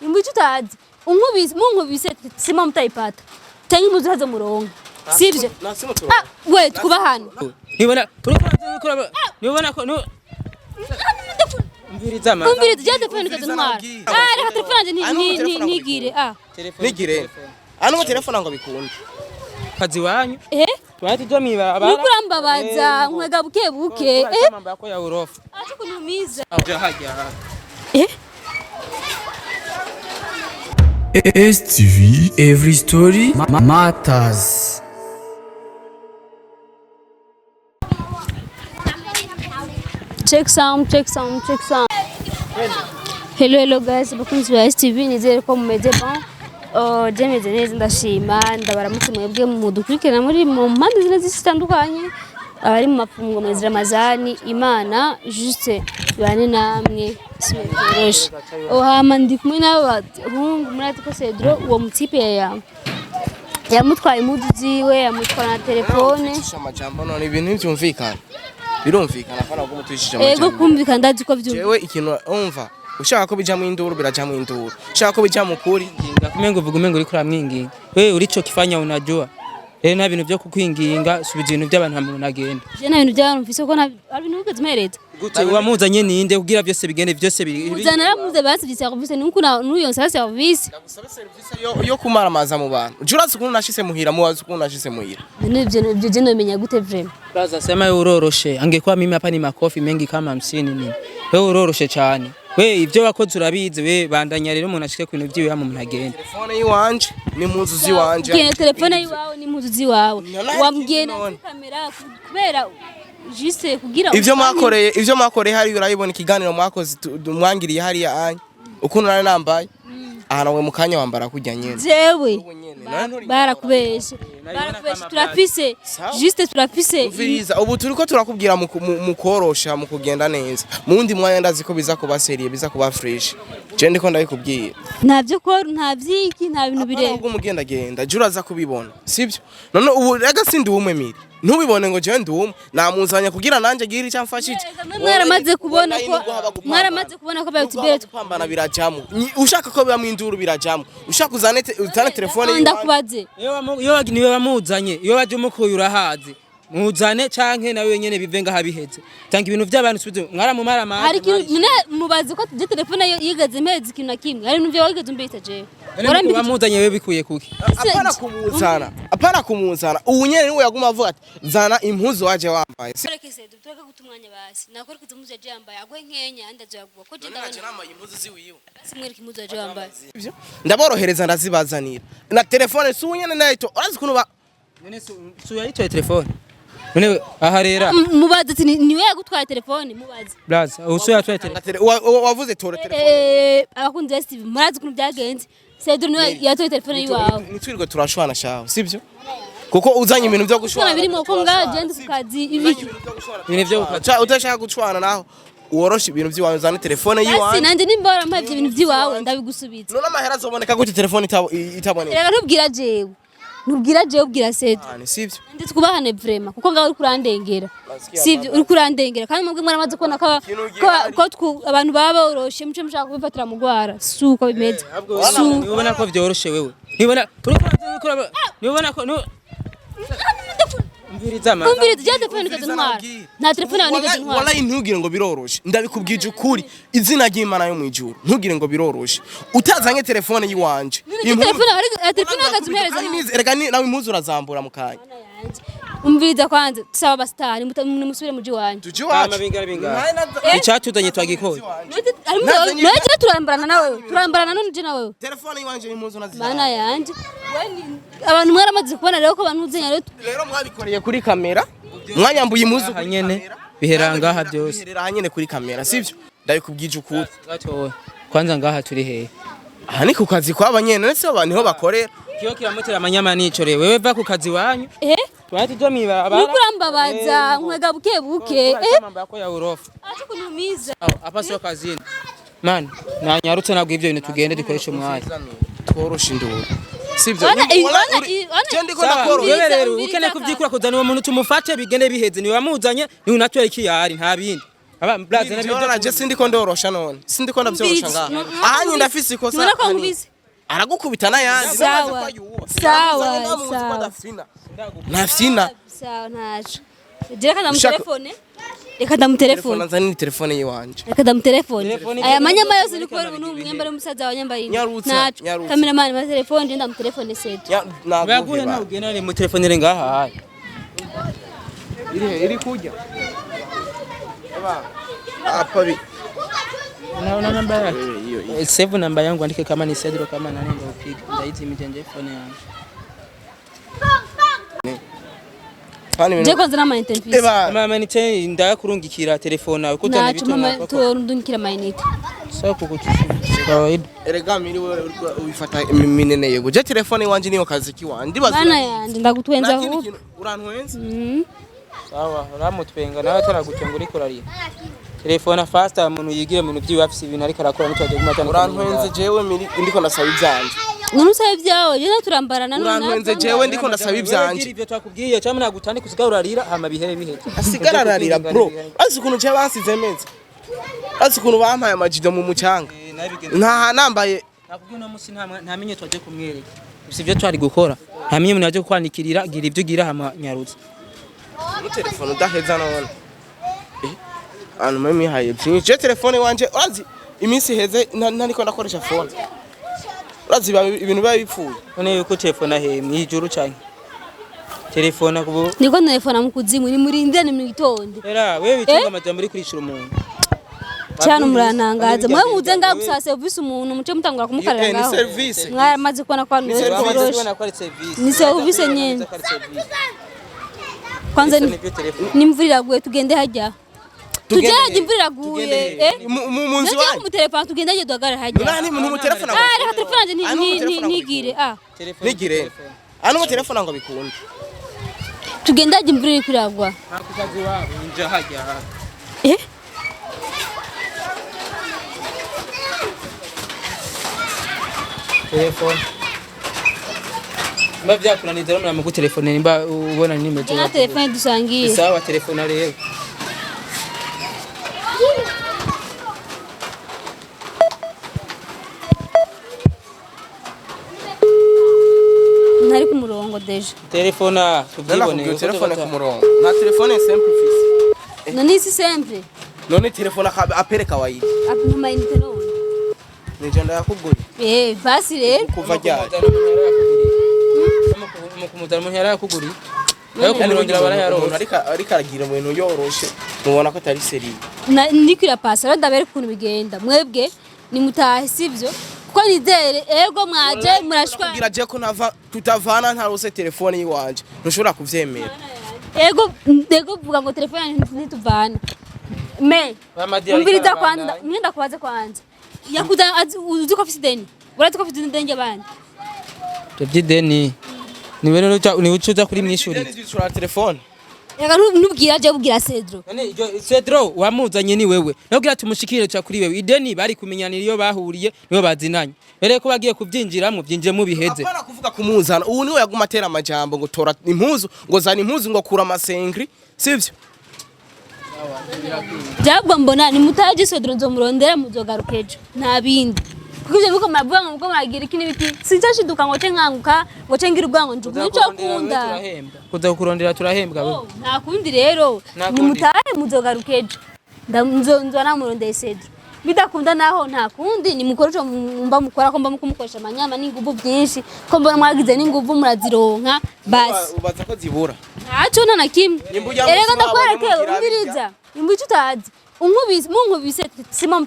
Imbico utazi. Unkubise, munkubise sima mutayipata. Cyangwa impuzu hazo murongo. Sivyo? Nasi mutu. Ah, we twuba hano. Nibona uriko nibona ko umviriza ma. Umviriza je telefone nikaze ntwara. Ah, reka telefone yanje ntigire. Ah. Nigire. Ano telefone ngo bikunda. Kazi wanyu. Eh? Twari tujya mw'ibarabara. Uriko urambabaza, nkwega buke buke. Eh? Mambo yako ya urofu. Acha kuniumiza. Ja hajya. Eh? STV Every Story Matters. Check sound, check sound, check sound. Hello, hello guys, bakunzi ba STV, nizere ko mumeze bon. Oh, je meze neza, ndashima, ndabaramutse mwebwe mudukurikirana muri mu mpande zine z'isi zitandukanye, abari mu mafungo mezi Ramazani, Imana juste ibane namwe, si ibintu byoroshe. Oh, hama ndi kumwe n'abahungu muri ko Cedro, uwo mutipe ya yamutwaye impuzu ziwe, yamutwara na telefone. Utwicisha amajambo none ibintu ntibyumvikana. Birumvikana afana ko mutwishije Ego amajambo. kumvikana, ndazi ko vyumvikana. Jewe ikintu umva ushaka ko bija mu induru biraja mu induru. Ushaka ko bija mu kuri. Kumengo uvuga umengo uriko uramwinginga. Wewe ulichokifanya unajua. Rero nta bintu byo kukwinginga, subiza ibintu by'abantu hama umuntu agenda. Je nta bintu by'abantu mfise ko nta ari ibintu wigeze umpereza. Gute wamuzanye ninde kugira byose bigende byose biri Uzana naramuze basivye service nuko na nuyo nsaba service. Ndagusabe service yo kumaramaza mu bantu. Je urazi ukuntu nashise muhira, mubazi ukuntu nashise muhira. None ivyo je nomenya gute vraiment? Baza sema wewe uroroshe. Angekuwa mimi hapa ni makofi mengi kama 50 nini. Wewe uroroshe cyane. We ivyo wakoze urabizi, we bandanya rero umuntu ashike ku bintu vyiwe hama umuntu agenda. Telefone yiwanje n'impuzu ziwanje. Ubwiye telefone yiwawe n'impuzu ziwawe. None Wambwiye na none. kamera kubera juste kugira Ivyo mwakoreye hariya urabibona ikiganiro mwakoze mwangiriye hariya anya. Ukuntu nari nambaye. Aha nawe mu kanya wambara kurya nyene. Jewe Ubu nyene, none nturi barakubeshe. Barakubeshe turafise juste turafise. Umviriza, ubu turiko turakubwira mu korosha mu kugenda neza. Mu wundi mwanya ndazi ko biza kuba seriye, biza kuba fresh. Je ndiko ndabikubwira. Nta vyo ko nta vyiki nta bintu Apana birebe. ubwo umugendagenda, je uraza kubibona, sibyo? None ubu rega sindi umwe miri. Ntubibone ngo jewe ndi umwe, namuzanye kugira nanje gire icyo amfashije. Mwaramaze kubona ko mwaramaze kubona ko bayutubere gupambana birajamo. Ushaka ko biba mu induru birajamo. Ushaka uzane uzane telefone yiwawe. Ndakubaze. Iyo niwe wamuzanye, iyo waje umukuye urahazi. Muzane canke nawe nyene bive ngaha biheze. Tanga ibintu by'abantu subize mwaramumara Hari ikintu mune mubaze ko je telefone yo yigeze impeza ikintu na kimwe. Hari ibintu vyawe wigeze umbita jewe. Warambika Wamuzanye wewe bikuye kuki? Apana kumuzana. Apana kumuzana. Ubu nyene niwe yaguma avuga ati zana impuzu waje wambaye. Tureke se tureke guta umwanya basi. Nakora kuza impuzu yaje yambaye agwe nkenya ndazoyaguha ko je ndabona. Nambaye impuzu ziwiwe. Basi mwereke impuzu yaje yambaye. Ivyo ndaborohereza ndazibazanira. Na telefone si ubu nyene nayito. Urazi ukuntu ba None su yayitoye telefone. None aha rera Mubaze ati niwe yagutwaye telefone mubaze. blaza usu yatoye telefone. Wavuze tore telefone. Abakunzi ba Steve murazi ukuntu byagenze. Cedro niwe yatoye telefone yiwawe. Nitwirirwe turashwana shaho, sibyo? Kuko uzanye ibintu byo gushwana. Gushwana birimo ko ngaho je ndi ku kazi ibiki. Ibintu byo gukaza. Utashaka gushwana naho woroshe ibintu by'iwawe uzane telefone Basi yiwawe. nanje nimba warampaye ivyo bintu vyiwawe ndabigusubiza. None amahera azoboneka gute telefone itaboneka? Reka ntubwira jewe. Ntubwira jewe ubwira Cedro. Cyane, sibyo? Ndi twubahane vraiment kuko ngaho uri kurandengera. Nasikia. Sivyo, uri kurandengera kandi mwebwe mwaramaze kubona ko Ikintu gihari. ko abantu baba boroshe muce mushaka kubifatira mu gwara. Si uko bimeze. Si uko. Nibona ko vyoroshe wewe. Nibona uriko nibona ko umviriza ma. Umviriza je telefone nigeze ntwara. Nta telefone yawe nigeze ntwara. Wallahi ntugire ngo biroroshe. Ndabikubwije ukuri. Izina ry'Imana yo mu ijuru. Ntugire ngo biroroshe. Utazanye telefone yiwanje. None telefone yawe telefone yawe umuhereza. Kandi erega nawe impuzu urazambura mu kanya. Umviriza kwanza tusaba abasitari nimusubire muji wanje. Tuji iwacu. Kama bingana bingana. Icatuzanye twagikoye. None turambarana nawe. Turambarana none je nawe. Telefone yiwanje n'impuzu nazizana. Mana yanje. Abantu mwaramaze kubona rero ko abantu uzenya rero Rero mwabikoreye kuri kamera. Mwanyambuye impuzu Aha kuri nyene kamera. bihera ngaha byose. Biherera aha nyene kuri kamera, sivyo? Ndabikubwije ukuri. Gatoya. Kwanza ngaha turi hehe? Aha ni ku kazi kwaba nyene, none se niho bakorera. Kiyo kiramutera amanyama nico rero. Wewe va ku kazi wanyu. Eh? Twari tujya mw'ibarabara. Uriko urambabaza nkwega buke buke. Eh? Mambo yako ya urofu. Acha kuniumiza. Hapa sio kazini. Man, nanyarutse nabwo ivyo bintu tugende dukoreshe umwanya. Tworoshe induru. Sivyo? Je ndiko Sawa, ndakoroha. wewe rero Umviriza ukeneye kuvyikura kuzana uwo muntu tumufate bigende biheze. Niwe wamuzanye, niwe unatwereka iyo ari nta bindi. Aba blaze na Jewe je sindiko ndorosha none. Sindiko ndavyorosha ngaha. Ahanyu ndafise ikosa. None ko nkubise? Aragukubita n'ayandi. Sawa. Sawa, sawa. Nafyina. Sawa, ntaco. Je, reka ndamutelefone, reka ndamutelefone. Telefone, nzanira telefone yiwanje. Reka ndamutelefone. Telefone. Aya manyama yose ni kubera ubu mwembari w'umusaza wa nyambaye. Nyarutsa, Ntaco. nyarutsa. Cameraman, ma telefone, je ndamutelefone setu. Baguhe nawe ugenda ni mu telefone ngaha. Iri iri kujya. Apa bi. Unaona namba yake? Save namba yangu, andike kama ni Cedro kama nani ndio upige. Ndaizi mijenge phone yangu. Pani. Je kwanza nama interface. Eba. Mama ni te ndakurungikira telefone yawe kutana Ntaco mama, turundungikira mayinite. Sio kukuchukua. Kawaida. Erega miri wewe uriko ubifata minene yego. Je telefone iwanje niyo kazi kiwanje. Ndibaza. Mana yanje, ndagutwenza Nta kindi ahubwo. kintu urantwenza. Sawa, uramutwenga nawe ataragutwenga uriko urarira. Telefone faster, umuntu yigira mu bintu vyiwe afise ibintu ariko arakora nicyo guma cyane. Urantwenze jewe miri ndiko ndasaba ivyanje. None usaba ibyawe, je turambarana none. Urantwenze jewe ndiko ndasaba ivyanje. Ivyo twakubwiye cyangwa nagutandika usigara urarira hama bihere bihere. Asigara ararira bro. Azi ukuntu je bansize meze. Azi ukuntu bampaye amajido mu mucanga. Nta nambaye. Nakubwiye uno musi nta menye twaje kumwereka. Gusa ivyo twari gukora. Nta menye umuntu yaje kukwanikirira, gira ivyo ugira hama nyarutse. Mu telefone udaheza none. Eh, Antu mwe mwihaye byinshi. Je telefone wanje urazi iminsi iheze ntariko ndakoresha phone. Urazi ibintu biba bipfuye. None yuko telefone ahe mwijuru canke? Telefone kubu Niko telefone mu kuzimu, ni murindire ni mu gitondo. Era wewe witunga amajambo uri kurishura umuntu. Cyane murantangaza. Mwe muze ngaho gusaba service umuntu muce mutangura kumukarira Eh, ni ngaho. service. Mwaramaze kubona ko abantu Ni benshi service. boroshe. Ni service nyene. Kwanza nimvura iraguye, tugende hajya. Tugende hajya, imvura iraguye. Eh? Mu nzu Nagiye wanyu. kumutelefona, tugende hajya duhagarare hajya. Nani muntu telefone ngo. Ah, reka telefone yanjye Ah, n'umutelefone ngo ntigire. Ah, Nigire. Ano mu telefone ngo bikunde. tugende hajya, imvura iriko iragwa. Eh? Telefone. Mba vyakunaniza rero muramu gutelefone nimba ubona nimeze. Na telefone dusangiye. Sawa, telefone rero. Ntari ku murongo deja. Telefone tubyibone. Nakubwiye telefone ku murongo. Nta telefone simple fisi. None isi sempre. None telefone apere kawaida. Apima mayinite none. Nije ndayakuguriye. Eh, basi rero. Kuva ryari? Kumuzana umuntu yarayakuguriye. Ayo kumurondera Umuntu barayaronse. ariko aragira mu bintu yoroshe. Mubona ko atari seri. Ndiko irapasa rero, ndabereka ukuntu bigenda. Mwebwe nimutahe, sivyo? Kuko nizere ego mwaje murashwa. Kugira je ko nava tutavana ntarose telefone yiwanje. Ntushobora kuvyemera. Ego ego, vuga ngo telefone yanjye ntituvana me. Bamadi ariko Umviriza arabandanya. kwanza, mwenda kubaze kwanza yakuza uzi ko afise ideni, urazi ko afite ideni ry'abandi. Ivyo vy'ideni. Niwe rero ni uca uza kuri mwishuri. Nishura telefone. Reka nubwira je, bubwira Cedro. None iryo Cedro wamuzanye ni wewe. Nabwira tumushikire ca kuri wewe. Ideni bari kumenyanira iyo bahuriye nibo bazinanye. Rero ko bagiye kuvyinjiramo byinjiyemo biheze. Apana kuvuga kumuzana. Ubu niwe yaguma atera amajambo ngo tora impuzu, ngo zana impuzu, ngo kura amasengri. Sivyo? Byabwo mbona nimutaje Cedro nzomurondera, muzogaruka ejo, nta bindi. Kuko ivyo biriko muravuga ngo muko muragira iki n'ibiki, sinzashiduka ngo ce nkanguka ngo ce ngira ubwango njugu nico kunda. Kuza kukurondera turahembwa wewe. Oh, nta kundi rero. Nta kundi. Nimutahe muzogaruka ejo. Nzo namurondeye Cedro, bidakunda naho nta kundi nimukora ico mba mukora, ko mba mukumukoresha amanyama n'inguvu byinshi, ko mbona mwagize n'inguvu murazironka basi. Ubaza ko zibura. Ntaco, nta na kimwe. Nimba ujya Erega musi wabo ndakwereke. mugira Umviriza, imba ico utazi, unkubise munkubise sima.